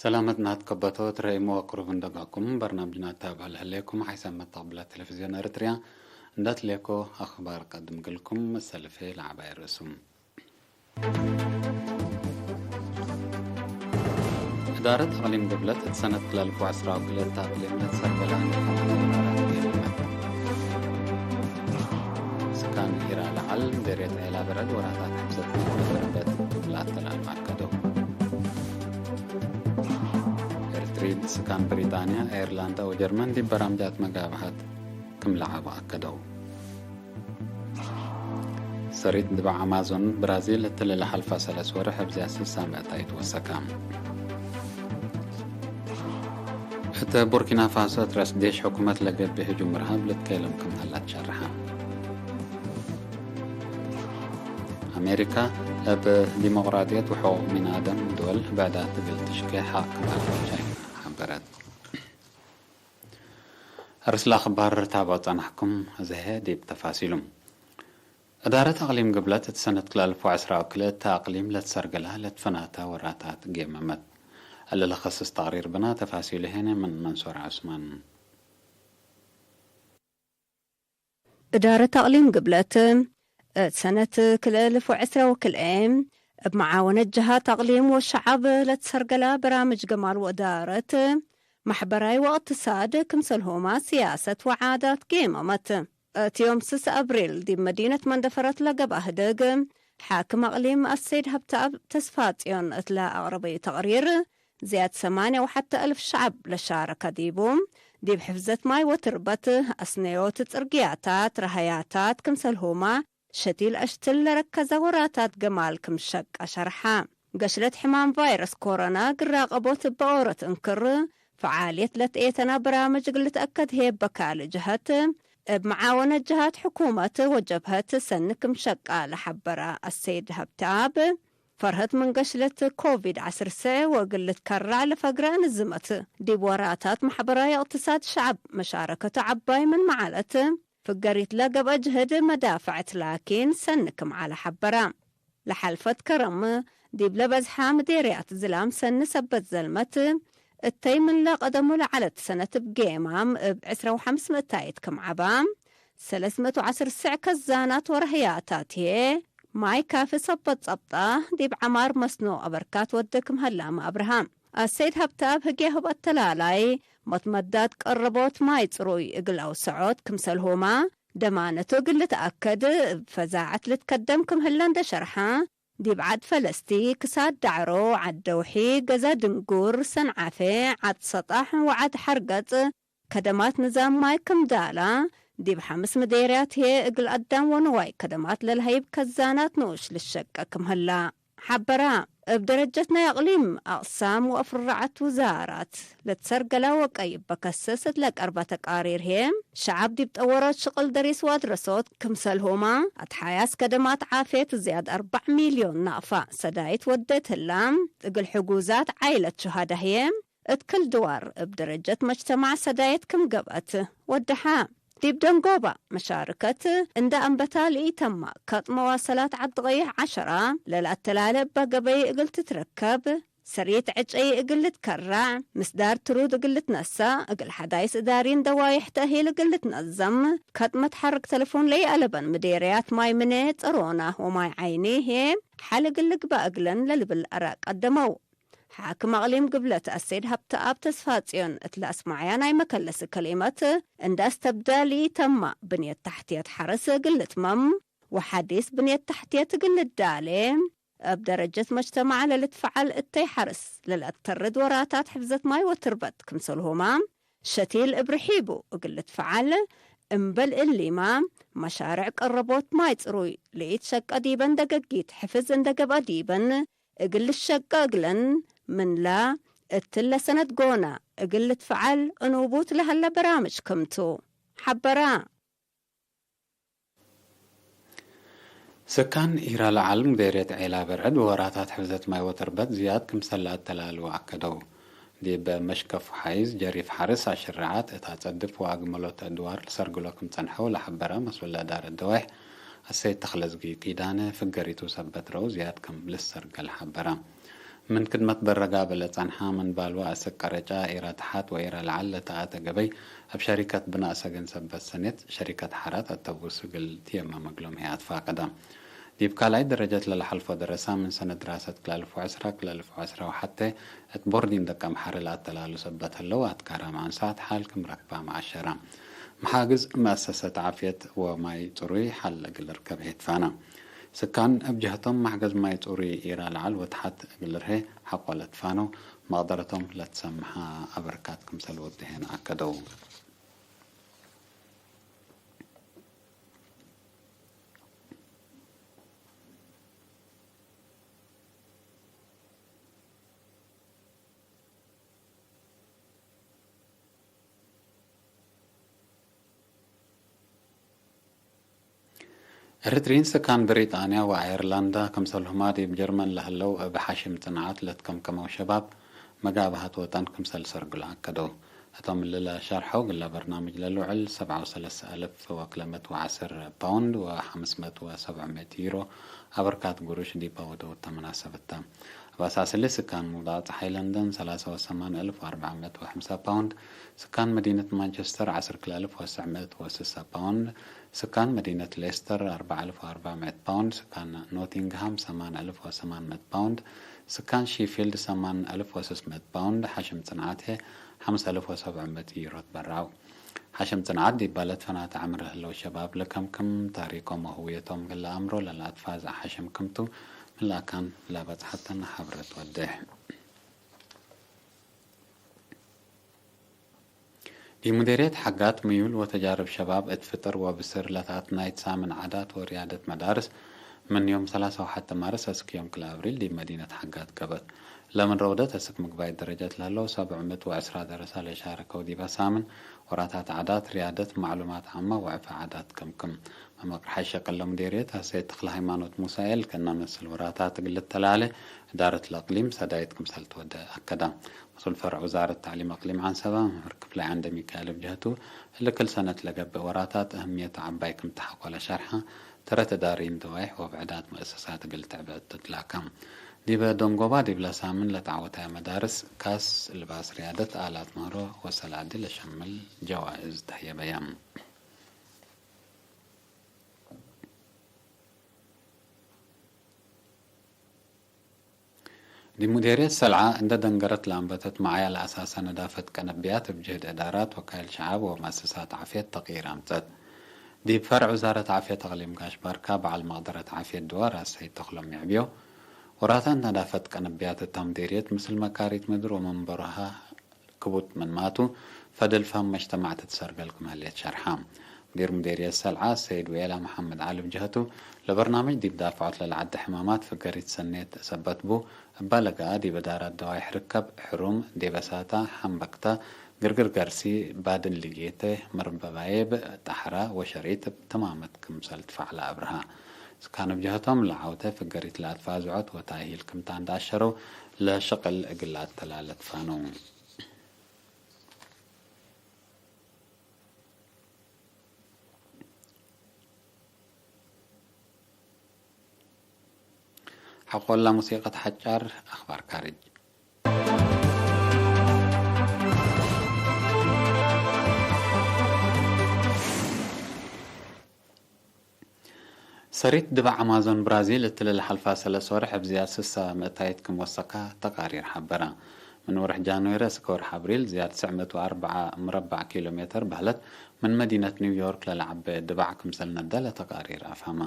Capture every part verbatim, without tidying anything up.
ሰላመት ናት ከበቶት ረይሞ ወቅሩብ እንደጋኩም በርናምጅና ታብዕ ለህሌኩም ሓይሰ መተቅብለ ቴሌቪዝዮን ኤረትርያ እንደ ትሌኮ አኽባር ቀድም ግልኩም መሰልፌ ለዐባይ ርእሱም። እዳረት አቅሊም ግብለት እት ሰነት ክልኤ አልፍ ወዐስራ ወክልኤ እት አቅሊም ለትሰርገለ ስካን ሂራ ለዐል ምዴርየት ዔላ በረድ ወራታት ሕብሰት ለትርበት ለአተላሉ አከደው። ኤርትሪ ስካን ብሪጣንያ፣ ኤርላንዳ ወጀርመን ዲብ በራምጃት መጋብሀት ክም ለዐቡ አከደው። ሰሪት ድባዕ አማዞን ብራዚል እትሊ ለሐልፈ ሰለስ ወርሕ እብ ዝያድ ስሳ ምእታይት ወሰከ። እት ቡርኪና ፋሶ እት ረእስ ዴሽ ሕኩመት ለገብእ ህጁም እርሃብ ልትከለም ክም ሀላ ትሸርሐ። አሜሪካ እብ ዲሞቅራጥየት ወሕቁቅ ሚን አደም ድወል ብዕዳት እግል ትሽኬ ሐቅ ክም አልፈቻይ ሐበረት። ርእስ ለአኽባር ታብዖ ጸናሕኩም፣ እዘ ህዬ ዲብ ተፋሲሉ። እዳረት አቅሊም ግብለት እት ሰነት ክልኤ አልፍ ወዐስራ ወክልኤ እተ አቅሊም ለትሰርገላ ለትፈናተ ወራታት ገመመት። እሊ ለከስስ ተቅሪር ብና፣ ተፋሲሉ ሄነ ምን መንሱር ዑስማን። እዳረት አቅሊም ግብለት፣ እት ሰነት ክልኤ አልፍ ወዐስራ ወክልኤ፣ እብ መዓወነት ጀሃት አቅሊም ወሸዐብ ለትሰርገላ በራምጅ ገማል ወእዳረት፣ መሕበራይ ወእቅትሳድ፣ ክምሰልሁመ ስያሰት ወዓዳት ጌመመት። እት ዮም ስስ አብሪል ዲብ መዲነት መንደፈረት ለገብአ ህድግ፣ ሓክም አቅሊም አሰይድ ሀብተአብ ተስፋጽዮን እት ለአቅረበዩ ተቅሪር፣ ዝያድ ሰማንያ ወሐተ አልፍ ሸዐብ ለሻረከ ዲቡ፣ ዲብ ሕፍዘት ማይ ወትርበት፣ አስነዮት ጽርግያታት፣ ረሀያታት፣ ክምሰልሁመ ሸቲል አሽትል ለረከዘ ወራታት ገማል ክም ሸቀ ሸርሐ። ገሽለት ሕማም ቫይረስ ኮሮና ግራቀቦት እበ ኦረት እንክር፣ ፈዓልየት ለትኤተና በራምጅ እግል ልትአከድ ህዬ እበ ካልእ ጀሀት፣ እብ መዓወነት ጀሃት ሕኩመት ወጀብሀት ሰኒ ክም ሸቃ ለሐበረ አሰይድ ሀብተአብ፣ ፈርሀት ምን ገሽለት ኮቪድ ዐስር ሰዕ ወእግል ልትከራዕ ለፈግረ እንዝመት፣ ዲብ ወራታት መሕበራይ እቅትሳድ ሸዐብ መሻረከቱ ዐባይ ምን መዓለት፣ ፍገሪት ለገብአ ጅህድ መዳፍዐት ላኪን ሰኒ ክም ዐለ ሐበረ። ለሐልፈት ከረም ዲብ ለበዝሐ ምዴርያት ዝላም ሰኒ ሰበት ዘልመት፣ እተይ ምን ለቀደሙ ለዐለት ሰነት እብ ጌማም እብ ዕስራ ወሐምስ ምእታይት ክም ዐባ፣ ሰለስ ምእት ወዐስር ስዕ ከዛናት ወረህያታት ህዬ ማይ ካፊ ሰበት ጸብጣ ዲብ ዐማር መስኖ አበርካት ወደ ክም ሀላመ አብርሃም። አሰይድ ሀብተአብ ህግየ ህብ አተላላይ መትመዳት ቀረቦት ማይ ጽሩይ እግል አውሰዖት ክምሰልሁመ ደማነቱ እግል ልትአከድ እብ ፈዛዐት ልትከደም ክም ህለ እንደ ሸርሐ፣ ዲብ ዐድ ፈለስቲ፣ ክሳድ ዳዕሮ፣ ዐድ ደውሒ፣ ገዘ ድንጉር፣ ሰንዓፌ፣ ዐድ ሰጣሕ ወዐድ ሐርገጽ ከደማት ንዛም ማይ ክም ዳላ፣ ዲብ ሐምስ ምዴርያት ህዬ እግል አዳም ወንዋይ ከደማት ለልሀይብ ከዛናት ንኡሽ ልሸቀ ክም ህላ ሐበራ። እብ ደረጀት ናይ አቅሊም አቅሳም ወአፍራዐት ውዛራት ለትሰርገላ ወቀይ እበ ከስስ እት ለቀርበ ተቃሪር ህዬ፣ ሸዐብ ዲብ ጠወሮት ሽቅል ደሪስ ወአድረሶት ክምሰልሁመ አትሓያስ ከደማት ዓፍየት ዝያድ አርበዕ ሚልዮን ናቅፋ ሰዳይት ወዴት ህላ፣ እግል ሕጉዛት ዓይለት ሹሃዳ ህዬ፣ እት ክል ድዋር እብ ደረጀት መጅተማዕ ሰዳየት ክም ገብአት ወደሐ። ዲብ ደንጎባ መሻርከት እንደ አንበታ ለኢተማ፣ ከጥ መዋሰላት ዐዲ ቀይሕ ዐሸራ ለለአተላለ እበ ገበይ እግል ትትረከብ፣ ሰሪት ዕጨይ እግል ልትከራዕ፣ ምስዳር ትሩድ እግል ልትነሰእ፣ እግል ሐዳይስ እዳሪን ደዋይሕ ተእሂል እግል ልትነዘም፣ ከጥ መትሐርክ ተለፎን ለይአለበን ምዴርያት ማይ ምኔ፣ ጸሮና ወማይ ዓይኒ ህዬ ሐል እግል ልግበእ እግለን ለልብል አራእ ቀደመው። ሓክም አቅሊም ግብለት አሰይድ ሀብተአብ ተስፋጽዮን እት ለአስመዐያ ናይ መከለሲ ከሊመት፣ እንደ አስተብዳል ኢተማ ብንየት ተሕትየት ሐርስ እግል ልትመም ወሐዲስ ብንየት ተሕትየት እግል ልዳሌ፣ እብ ደረጀት መጅተማዕ ለልትፈዐል እተይ ሐርስ ለልአተርድ ወራታት ሕፍዘት ማይ ወትርበት ክምሰልሁመ፣ ሸቲል እብ ርሒቡ እግል ልትፈዐል፣ እምበል እሊመ፣ መሻርዕ ቀረቦት ማይ ጽሩይ ለኢትሸቀ ዲበን ደገጊት ሕፍዝ እንደ ገብአ ዲበን፣ እግል ልሸቀ እግለን ምንላ፣ እትለ ሰነት ጎነ እግል ልትፈዐል እንቡት ለሀለ በራምጅ ክምቱ ሐበራ። ስካን ኢራ ለዐል ምዴርየት ዔላ በርዕድ ወወራታት ሕፍዘት ማይ ወትርበት ዝያድ ክምሰል ለአተላሉ አከደው። ዲብ መሽከፍ ወሓይዝ፣ ጀሪፍ ሐርስ፣ አሽረዓት እት አጸድፍ ወአግመሎት አድዋር ልሰርግሎ ክም ጸንሐው ለሐበረ መስኡል ለእዳረት ደዋይሕ አሰይድ ተኽለዝጊ ኪዳነ፣ ፍገሪቱ ሰበት ረኡ ዝያድ ክም ልሰርገል ሐበረ። ምን ክድመት በረጋብ ለጸንሐ ምን ባልወ አስክ ቀረጫ ኢራ ተሓት ወኢራ ለዐል ለተአተ ገበይ፣ እብ ሸሪከት ብናእ ሰገን ሰበት ሰኔት ሸሪከት ሐራት አተቡስ እግል ትየመ ምግሎም ህይ አትፋቀደ። ዲብ ካልኣይ ደረጀት ለለሐልፎ ደረሳ ምን ሰነት ድራሰት ክልኤ አልፍ ወዐስራ ክልኤ አልፍ ወዐስራ ወሐቴ እት ቦርዲን ደቀምሐር ለአተላሉ ሰበት ህለው አትካራም አንሳት ሓል ክም ረክባ መአሸረ። መሓግዝ መአሰሰት ዓፍየት ወማይ ጽሩይ ሓል እግል ልርከብ ህይ ትፋነ። ስካን እብ ጀህቶም፣ መሕገዝ ማይ ጽሩይ ኢራ ለዐል ወተሐት እግል ልርሄ ሐቆ ለትፋነው፣ መቅደረቶም ለትሰምሐ አበርካት ክምሰል ወድሄን አከደው። ኤረትርዪን ስካን ብሪጣንያ ወአየርላንዳ፣ ክምሰልሁማ ዲብ ጀርመን ለህለው እብ ሐሽም ጽንዓት ለትከምከመው ሸባብ፣ መጋብሀት ወጠን ክምሰል ሰርግሎ አከደው። ህቶም እሊ ለሸርሐው፣ እግለ በርናምጅ ለልውዕል ሰብዓ ወሰለስ አልፍ ወክለ ምእት ወዐስር ፓውንድ ወሐምስ ምእት ወሰብዕ ምእት ዩሮ አበርካት ጉሩሽ ዲብ አወደውተ መናሰበት ተ። እብ አሳስ እሊ፣ ስካን ሙውዳቅ ጸሓይ ለንደን ሰላሳ ወሰማን አልፍ ወአርበዕ ምእት ወሐምሳ ፓውንድ፣ ስካን መዲነት ማንቸስተር ዐስር ክልኤ አልፍ ወትስዕ ምእት ወስሳ ፓውንድ፣ ስካን መዲነት ሌስተር አርበዕ አልፍ ወአርበዕ ምእት ፓውንድ፣ ስካን ኖቲንግሃም ሰማን አልፍ ወሰማን ምእት ፓውንድ፣ ስካን ሺፊልድ ሰማን አልፍ ወስስ ምእት ፓውንድ፣ ሐሽም ጽንዓት ሐምስ አልፍ ወሰብዕ ምእት ዩሮ ትበረዐው። ሐሽም ጽንዓት ዲብ ባለት ፈናተ ዐምር ለህለው ሸባብ ለከምክም፣ ታሪኮም ወህውየቶም እግል ለአምሮ ለለአትፋዘ ሐሽም ክምቱ፣ ምን ለአካን ለበጽሐተን ሐብረት ወዴሕ። ዲብ ሙዴርየት ሐጋት ምዩል ወተጃርብ ሸባብ እት ፍጥር ወብስር ለተአትናይት ሳምን ዓዳት ወርያደት መዳርስ፣ ምን ዮም ሰላሳ ወሐቴ ማርስ አስክ ዮም ክልኤ አብሪል ዲብ መዲነት ሐጋት ገብአት። ለምን ረውደት አስክ ምግባይ ደረጀት ለህለው ሰብዕ ምእት ወዕስራ ደረሳ ለሻረከው ዲበ ሳምን፣ ወራታት ዓዳት፣ ርያደት፣ ማዕሉማት ዓመ ወዕፈ ዓዳት ክምክም። መመቅርሐ ሸቅል ለሙዴርየት አሰይድ ተክለ ሃይማኖት ሙሳኤል፣ ከእነ መስል ወራታት እግል ልተላሌ እዳረት ለእቅሊም ሰዳይት ክምሰል ትወደ አከደ። መስኡል ፈርዕ ውዛረት ተዕሊም እቅሊም ዐንሰበ፣ መምህር ክፍላይ ዐንደ ሚካኤል እብ ጀህቱ፣ እሊ ክል ሰነት ለገብእ ወራታት እህምየቱ ዐባይ ክም ተሐቆለ ሸርሐ፣ ተረት እዳሪን ደዋይሕ ወብዕዳት መአሰሳት እግል ትዕበ እቱ ትላከ። ዲበ ደንጎባ ዲብለ ሳምን ለተዐወታየ መዳርስ፣ ካስ፣ ልባስ ርያደት፣ አላት ምህሮ ወሰላዲ ለሸምል ጀዋእዝ ተህየበየ። ዲብ ሙዴርየት ሰልዓ እንደ ደንገረት ለአንበተት መዓያ ለአሳሰ ነዳፈት ቀነብያት እብ ጅህድ እዳራት ወካይል ሸዓብ ወመአሰሳት ዓፍየት ተቅዪር አምጸት። ዲብ ፈርዕ ውዛረት ዓፍየት እቅሊም ጋሽ ባርካ በዐል መቅደረት ዓፍየት ድዋር አሰይድ ተክሎም ይዕብዮ፣ ወራታት ነዳፈት ቀነብያት እታ ሙዴርየት ምስል መካሪት ምድር ወመንበሩሃ ክቡት ምንማቱ፣ ፈደል ፋም መጅተማዕ ትትሰርገል ክም ህሌት ሸርሐ። ሙዲር ሙዴርየት ሰልዓ ሰይድ ዌላ መሐመድ ዐሊ ብጀህቱ፣ ለበርናምጅ ዲብ ዳፍዖት ለለዐደ ሕማማት ፍገሪት ሰኔት ሰበት ቡ፣ እባ ለገአ ዲብ እዳራት ደዋይሕ ርከብ፣ ሕሩም፣ ዴበሳታ፣ ሐምበክተ፣ ግርግር ገርሲ፣ ባድን ሊጌተ፣ መርበባዬብ፣ ጠሐራ ወሸሪጥ እብ ተማመት ክምሰል ትፋዕ ለአብርሃ። ስካን እብ ጀህቶም ለዐውተ ፍገሪት ለአትፋዝዖት ወታእሂል ክምታ እንደ አሸረው፣ ለሸቅል እግል ለአተላለት ፋነው። ሐቆላ ሙሲቀት ሐጫር አኽባር ካርጅ። ሰሪት ድባዕ አማዞን ብራዚል እትለ ለሐልፋ ሰለስ ወርሕ እብ ዝያድ ስሳ ምእታይት ክም ወሰካ ተቃሪር ሐበረ። ምን ወርሕ ጃንዌሪ እስከ ወርሕ አብሪል ዝያድ ትስዕ ምእት ወአርበዓ ምረባዕ ኪሎ ሜተር በህለት ምን መዲነት ኒውዮርክ ለለዐበ ድባዕ ክምሰል ነደለ ተቃሪር አፍሀመ።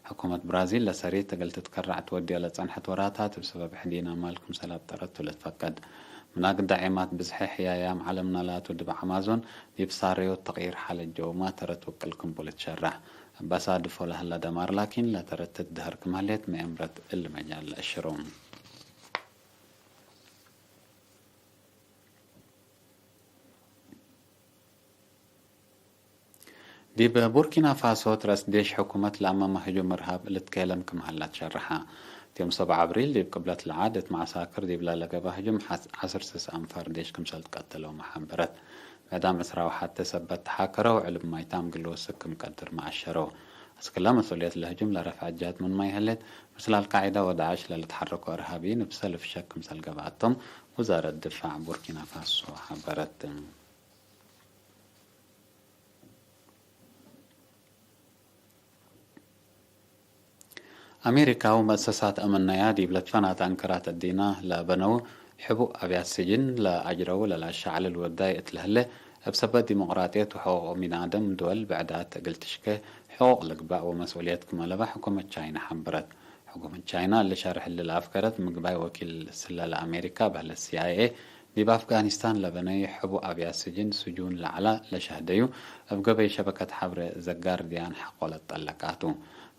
ሕኩመት ብራዚል ለሰሪት እግል ትትከረዕ ትወድዮ ለጸንሐት ወራታት እብ ሰበብ ሕዲን አማል ክምሰል አብጠረቱ ልትፈቀድ። ምን አግዳ ዔማት ብዝሒ ሕያያም ዐለምነ ላቱ ድባዕ አማዞን ዲብ ሳረዮት ተቅይር ሓለት ጀውማ ተረት ውቅል ክምቡ ልትሸረሕ። እብ አሳድፎ ለህለ ደማር ላኪን፣ ለተረት ትትደሀር ክም ሀሌት መኤምረት እሊ መጃል ለአሽሮ። ዲብ ቡርኪና ፋሶ፣ ትረስ ዴሽ ሕኩመት ለአመመ ህጁም እርሃብ ልትኬለም ክም ሀላ ትሸረሐ። ዮም ሰብዓ አብሪል ዲብ ቅብለት ለዓድ እት መዐሳክር ዲብላ ለገባ ህጁም ሐስ-፣ ዐስር ስስ አንፋር ዴሽ ክምሰል ትቀተለውመ ሐበረት። ምዕዳም ዕስራ ወሐቴ ሰበት ተሓከረው፣ ዕልብ ማይታም ግል ወስክ ክም ቀድርመ አሸረው። አስክላ መስኡልየት ለህጁም ለረፍዐ ጃት ምንመ ይሀሌት፣ ምስል አልቃዒዳ ወዳዕሽ ለልትሐረኮ እርሃብይን እብ ሰልፍ ሸክ ክምሰል ገብአቶም ውዛረት ድፋዕ ቡርኪና ፋሶ ሐበረት። አሜሪካ ወመእሰሳት አምነያ ዲብ ለትፈናተ አንከራት እዲና ለበነው ሕቡእ አብያት ስጅን ለአጅረው ለለአሸዕልል ወዳይ እት ለህለ፣ እብ ሰበት ዲሞቅራጥየት ወሕቁቅ ሚን አደም ድወል ብዕዳት እግል ትሽኬ ሕቁቅ ልግባእ ወመስኡልየት ክመ ለበ ሕኩመት ቻይና ሐበረት። ሕኩመት ቻይና እሊ ሸርሕ እሊ ለአፍገረት ምግባይ ወኪል ስለላ አሜሪካ በህለት ሲ አይ ኤ፣ ዲብ አፍጋኒስታን ለበነዩ ሕቡእ አብያት ስጅን፣ ስጁን፣ ለዐላ ለሸህደዩ፣ እብ ገበይ ሸበከት ሐብሬ ዘጋርድያን ሐቆለት ጠለቃቱ።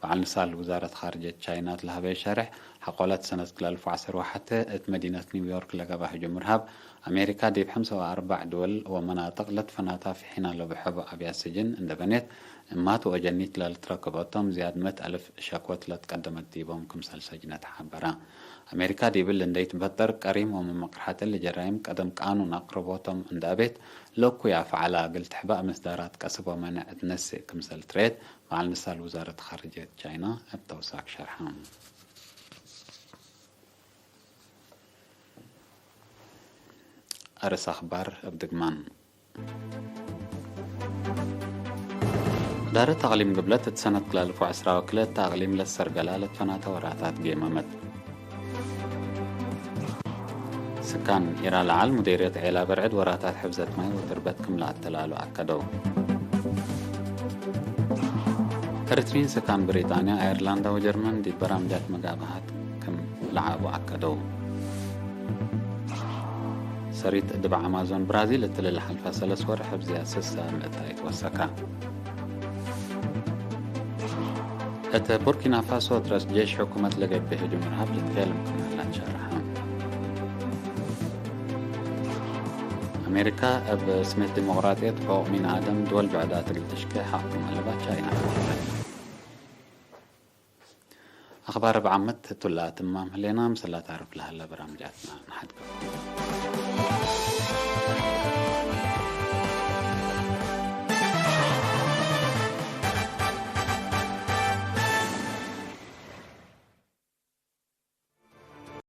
በዐል ንሳል ውዛረት ካርጅየት ቻይና እት ለሀበዩ ሸርሕ፣ ሐቆለት ሰነት ክል አልፍ ወዐሰር ወሐቴ እት መዲነት ኒውዮርክ ለገብአ ህጁም እርሃብ፣ አሜሪካ ዲብ ሐምሳ ወአርበዕ ድወል ወመናጥቅ ለትፈናታ ፍሒና ለቡ ሕቡእ አብያት ስጅን እንዴ በኔት፣ እማት ወአጀኒት ለልትረክቦቶም ዝያድ ምእት አልፍ ሸክወት ለትቀደመት ዲቦም ክምሰል ሰጅነት ሐበራ። አሜሪካ ዲብ እሊ እንዴ ትበጠር፣ ቀሪም ወመመቅርሐት እሊ ጀራይም ቀደም ቃኑን አቅርቦቶም እንዴ አቤት፣ ለእኩይ አፍዐላ እግል ትሕባእ ምስዳራት ቀስብ ወመንዕ እት ነስእ ክምሰል ትረኤት፣ በዐል ንሳል ውዛረት ካርጅየት ቻይና እብ ተውሳክ ሸርሐ። አርስ አክባር እብ ድግማን። እዳረት አቅሊም ግብለት እት ሰነት ክል አልፍ ወዐስራ ወክልኤ እተ አቅሊም ለትሰርገላ ለትፈናተ ወራታት ጌመመት። ስካን ኢራ ለዐል ሙዴርየት ዔላ በርዕድ ወራታት ሕፍዘት ማይ ወትርበት ክም ለአተላሉ አከደው። ኤሪትሪን ስካን ብሪጣንያ፣ አየርላንዳ ወጀርመን ዲብ በራምጃት መጋብሀት ክም ለዓቡ አከደው። ሰሪት ድበዕ አማዞን ብራዚል እትሊ ለሐልፈ ሰለስ ወርሕ እብ ዝያድ ስሰ ምእት ተአይት ወሰከ። እት ቡርኪና ፋሶ እት ረእስ ጄሽ ሕኩመት ለገብእ ህጁም እርሃብ ልትፌልም ክም ሀላ ትሸርሐ። አሜሪካ እብ ስሜት ዲሞቅራጥየት፣ ሕቁቅ ሚን አደም፣ ድወል ብዕዳት እግል ትሽኬ ሐቅ ክም አለባ ቻይና። አክባር እብ ዓመት ቱ ለአትማም ህሌና፣ ምስል ለአታርፍ ለሀለ በራምጃትና ነሐድገኩም።